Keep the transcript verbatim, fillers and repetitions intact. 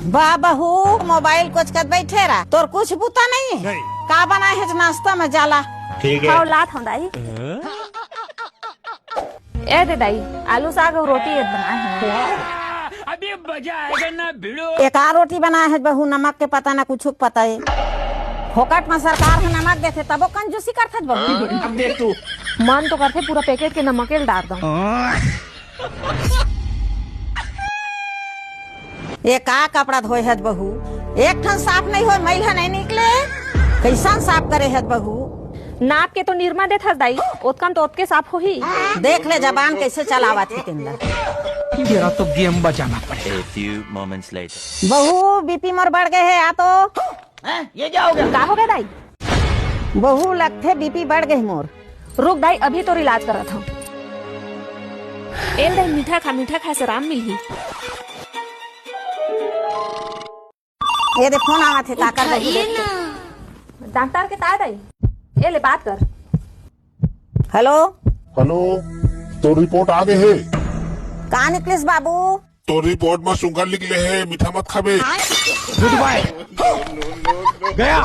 बा बहू, मोबाइल कोचकत बइठे रह, तोर कुछ बुता नइ हे? का बनाए हे नाश्ता में, जा ला। ठीक हे। हव, लात हंव दाई। ए दे दाई, आलू साग अउ रोटी ए बनाए हंव। अभी मजा आएगा ना भिड़ो। एका रोटी बनाए हे बहू, नमक के पता ना, कुछु के पता हे। फोकट में सरकार ह नमक देथे, तबो कंजूसी करथस बहू। अब देख तू। मन तो करथे पूरा पैकेट के नमक ल डार दंव। ए का कपड़ा धोए हस बहू? एक ठन साफ नइ होय, मैल ह नइ निकले। कइसन साफ करे हस बहू? नाप के तो निरमा देथस दाई, ओतकन तो ओतके साफ होही। देख ले जबान कइसे चलावत हे तेन ला। तेरा तो गेम बजाना पड़ेगा। A few moments later. बहू, बीपी मोर बढ़ गे हे, आ तो। हैं? ये क्या हो गया? का हो गे दाई? बहू, लगथे बीपी बढ़ गे हे मोर। रुक दाई, अभी तोर इलाज करत हंव। ए दाई, मीठा खा, मीठा खाए से आराम मिलही। ए दे, फोन आवत हे, का कर बहू, देख के। डॉक्टर के ताय दाई, ए ले बात कर। हेलो। हेलो, तोर रिपोर्ट आ गे हे। का निकलिस बाबू? तोर रिपोर्ट म sugar निकले हे, मीठा मत खाबे। गुड बाय। गया।